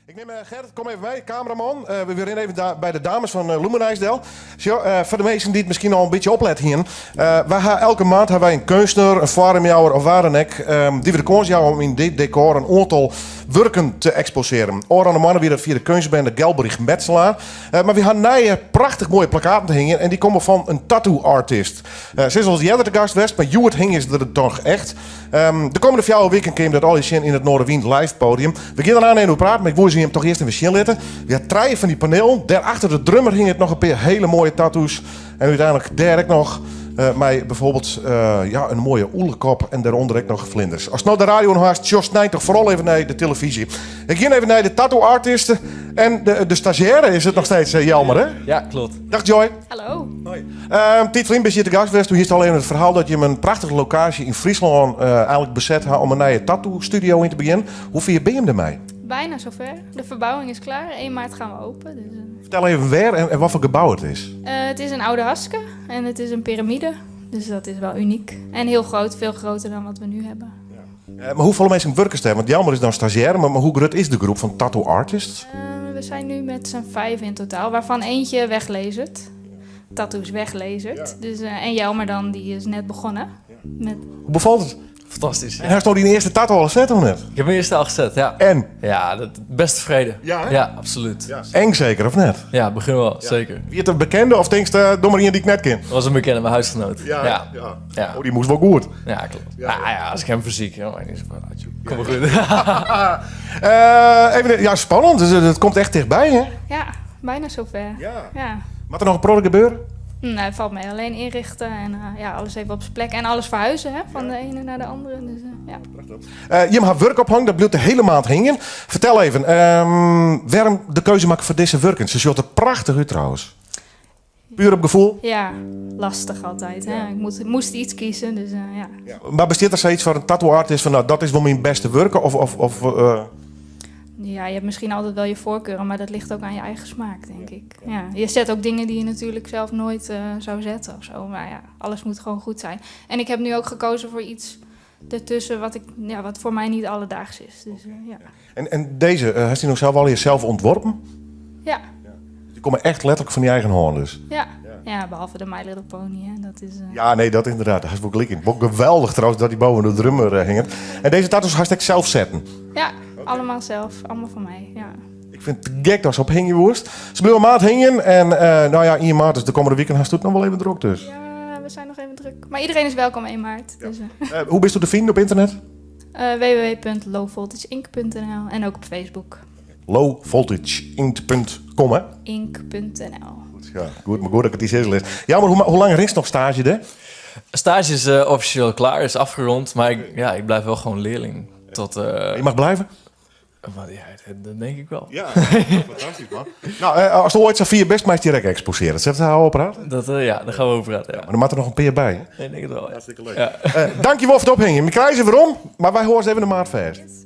Ik nim Gert, kom even mei, kameraman. We rinne even by de dames fan Luminize del. Sjoch, foar de minsken dy't miskien al in bytsje oplet hienen. Wy ha elke maand ha wy in keunstner, in foarmjouwer of wa dan ek, dy't we de kâns jouwe om yn dit dekor in oantal wurken te eksposearjen. Ofrûne moanne wie dat fia de keunstbende Gelbrich Metselaar. Mar wy ha nije prachtich moaie plakaten te hingjen en dy komme fan in tattoo artist. Se is al earder te gast west, mar hjoed hingje se der toch echt. De kommende 4 wiken kinne je dat allegear sjen yn it Noardewyn live podium. We gean der even oer praten, mar ik woe se jim toch earst even sjen litte. We ha trije fan dy panelen. Dêr achter de drummer hinget noch in pear hiele moaie tattoos. En úteinlik dêr ek noch mei byfoarbyld ja, in moaie ûlekop en dêrûnder ek noch flinders. Ast no de radio oan hast, sjochst snein toch foaral even nei de telefyzje. Ik gean even nei de tattoo artist en de stagiaire is it noch steeds, Jelmer, hè? Ja, klopt. Dag Joy. Hallo. Hoi. Tiid ferlyn bist hjir te gast west. Doe hiest al even it ferhaal dat jim in prachtige lokaasje yn Fryslân eigenlik beset ha om in nije tattoo studio yn te begjinnen. Hoe fier bin jim dermei? Bijna zover. De verbouwing is klaar. 1 maart gaan we open. Dus. Fertel even wêr en wat foar gebou it is. Het is in Oudehaske en het is een piramide. Dus dat is wel uniek. En heel groot, veel groter dan wat we nu hebben. Ja. Mar hoefolle minsken wurkest dêr? Want Jelmer is dan stagiair, mar hoe grut is de groep fan tattoo artists? We zijn nu met z'n vijf in totaal, waarvan eentje weglasert. Tattoos weglasert. Dus, en Jelmer dan, die is net begonnen. Met... Hoe befalt it? Fantastysk. En hast no dyn earste tattoo al set of net? Ik ha myn earste al set, ja. En? Ja, dat, best tefreden. Ja, hè? Ja, absoluut. Ja. Eng seker, of net? Ja, begjin wol, seker. Wie it in bekende of tinkst, doe mar ien dy't ik net ken? Dat was in bekende, myn húsgenoat. Ja, Ja. ja. Ja. Oh, dy moast wol goed. Ja, klopt. Ja. Ja, ja, as ik him fersyk, ja, mar niet zo uit, joh. Kom mar goed. Even, ja, spannend. Dus it komt echt tichtby, hè? Ja, bijna zover. Ja. Ja. Moat der noch in protte gebeure? Nee, valt mee. Alleen inrichten en ja, alles even op zijn plek. En alles verhuizen, hè, van de ene naar de andere. Dus, ja. Jim ha wurk ophongen, dat bliuwt de hiele maand hingjen. Fertel even, wêrom de keuze makke foar dizze wurken? Se sjocht der prachtich út trouwens. Puer op gefoel? Ja, lastich altyd. Hè? Ik moest iets kiezen, dus ja. Ja. Mar bestiet der sayts foar in tattoo artist fan, no, dat is wol myn bêste wurk? Of? Ja, je hebt misschien altijd wel je voorkeuren, maar dat ligt ook aan je eigen smaak, denk ik. Ja, je zet ook dingen die je natuurlijk zelf nooit zou zetten of zo. Maar ja, alles moet gewoon goed zijn. En ik heb nu ook gekozen voor iets ertussen wat, ik, ja, wat voor mij niet alledaags is. Dus, ja. En deze, hast dy noch sels allegear sels ûntworpen? Ja. Dy komme echt letterlik fan dyn eigen hân dus? Ja. Ja, behalve de My Little Pony. Hè. Dat is, Ja, nee, dat inderdaad. Daar hast wol gelyk yn. Wol geweldich trouwens dat dy boven de drummer hinget. En dizze tattoos hast ek sels setten? Ja, allemaal zelf. Allemaal van mij, ja. Ik fyn it te gek datst ophingje woest. Se bliuwe maart hingjen en no ja, 1 maart, dus de kommende wiken hast it noch wol even drok dus. Ja, we zijn nog even druk. Maar iedereen is welkom 1 maart. Ja. Dus. Hoe bisto te finen op internet? www.lowvoltageink.nl en ook op Facebook. Lowvoltageink.com, hè? Ink.nl. Goed, ja, goed, mar goed dat ik it dy sizze lit. Ja, mar hoe lang rinst noch staazje dêr? Stage is offisjeel klear, is afgerond, mar ik, ja, ik bliuw wol gewoan learling. Tot, Je mag bliuwe? Mar ja, dat tink ik wol. Ja, fantastysk man. No, ast oait sa fier bist, meist hjir ek eksposearje. Dat ha we al praat? Dat, ja, dêr gean we oer praten, ja. Mar der moat der noch in pear by, hè? Ik tink it wol, ja. Hartstikke leuk. Ja. Dankjewol foar it ophingjen. We krije se werom, mar wy hâlde se even in maand fêst. Yes.